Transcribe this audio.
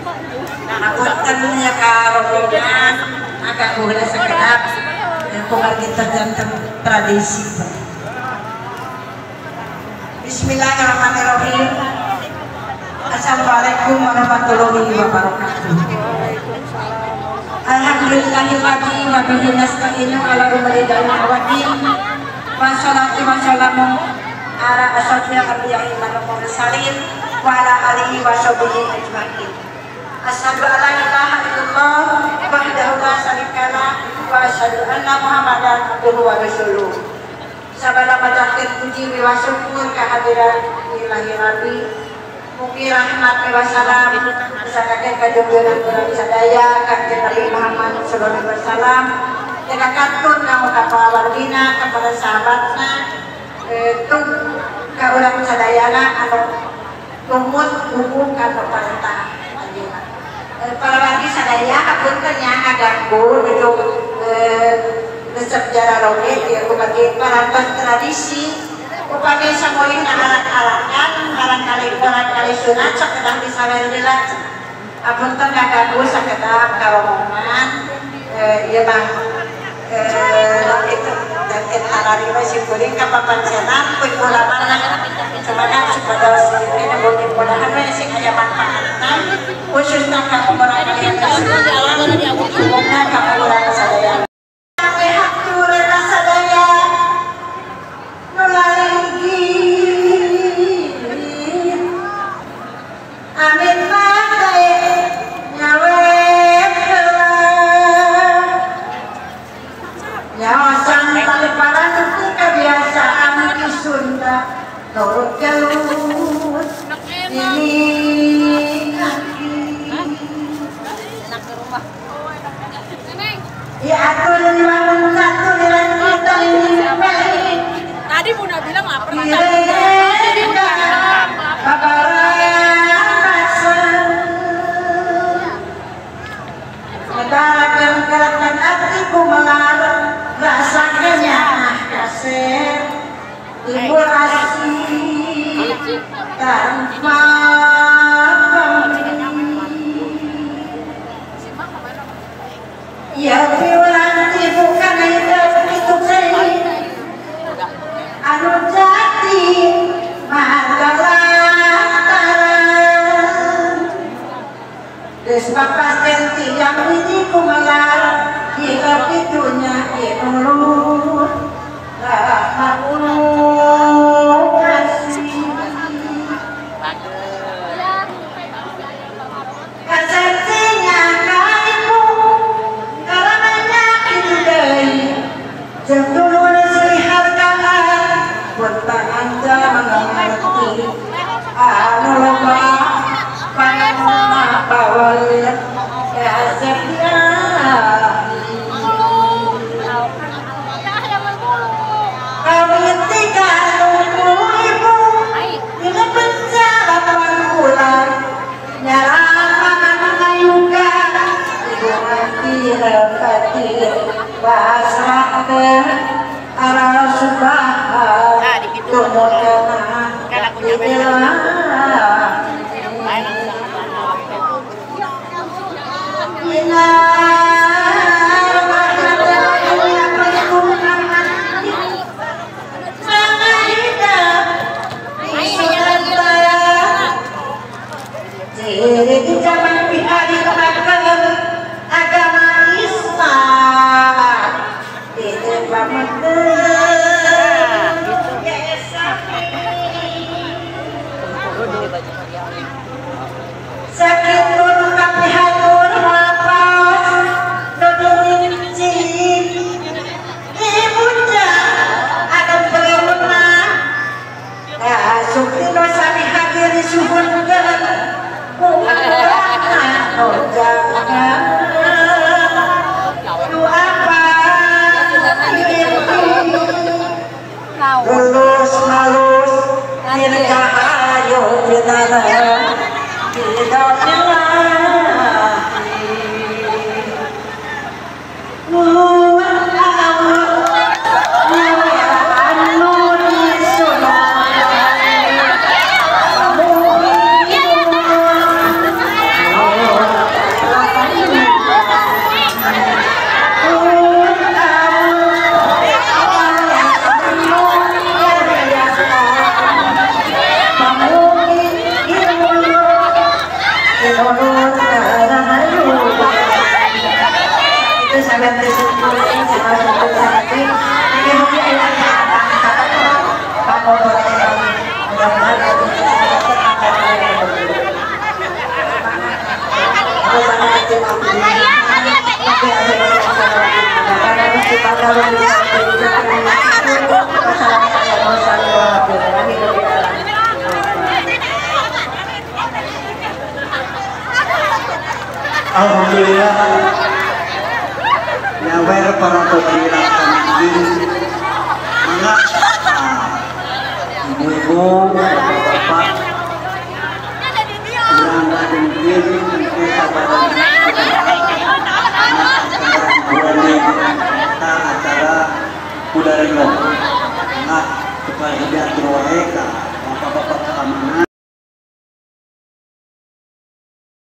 Hapunten nya ka rombongan agak heula sakedap kumargi janten tradisi. Bismillahirrahmanirrahim. Assalamualaikum warahmatullahi wabarakatuh. Alhamdulillahirabbil wa bihi nasta'inu ala umuri dunya waddin. Wassalatu wassalamu ala asyrafil anbiya'i wal mursalin wa ala alihi washabihi ajmain. Asyhadu an la ilaha illallah wahdahu la syarika lah wa asyhadu anna Muhammadan abduhu wa rasuluh. Sabada majakir puji wa syukur kehadiran Ilahi Rabbi. Mugi rahmat wa salam besakakeun ka junjungan urang sadaya Kanjeng Nabi Muhammad sallallahu alaihi wasallam ka katun ka pawargina ka para sahabatna tung ka urang sadayana anu tumut hukum ka paparentah anjeunna. Para wargi sadaya hapunten nya ngaganggu gitu resep jararoge ieu kumargi parantos tradisi upami samulihna arak-arakan barangkali sunat sakedah disawer heula. Apunten ngaganggu sakedap karomongan ieu mah kitu danten harari we sikuring ka papancenan kuy ulamana cumanan supados dina mudah-mudahan we sing aya manfaatna khususna ka urang umumna ka urang sadaya. Tadi Bunda bilang lapar. Timbul asih tanpa ya piulanti bukan itu anu jati mahakalataran despa pastenti yang ini kumelar hidup itunya ilur rahmat kasih kasatinya kaiku karamanya itu deui jeung dulur hargaan buta anda mengerti anu loba panonna bawal kasepia. Alhamdulillah nyawer para pemilih mangga ibu-ibu, bapak-bapak urang dengkin acara kuda renggong. Nah, kepada diatur wae ka bapak-bapak keamanan.